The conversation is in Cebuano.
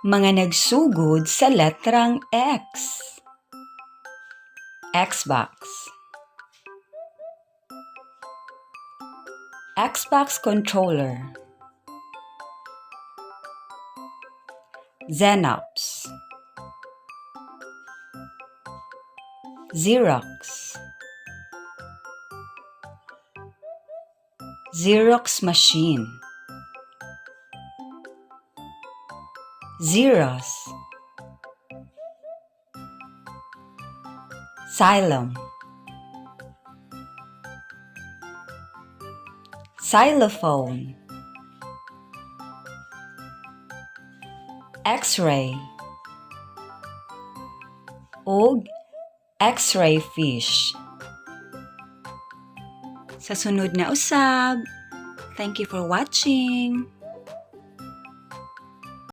Mga nagsugod sa letrang X. Xbox, Xbox controller, Xenops, Xerox, Xerox machine, Xeros, Xylem, Xylophone, X-ray, ug X-ray fish. Sa sunod na usab, thank you for watching.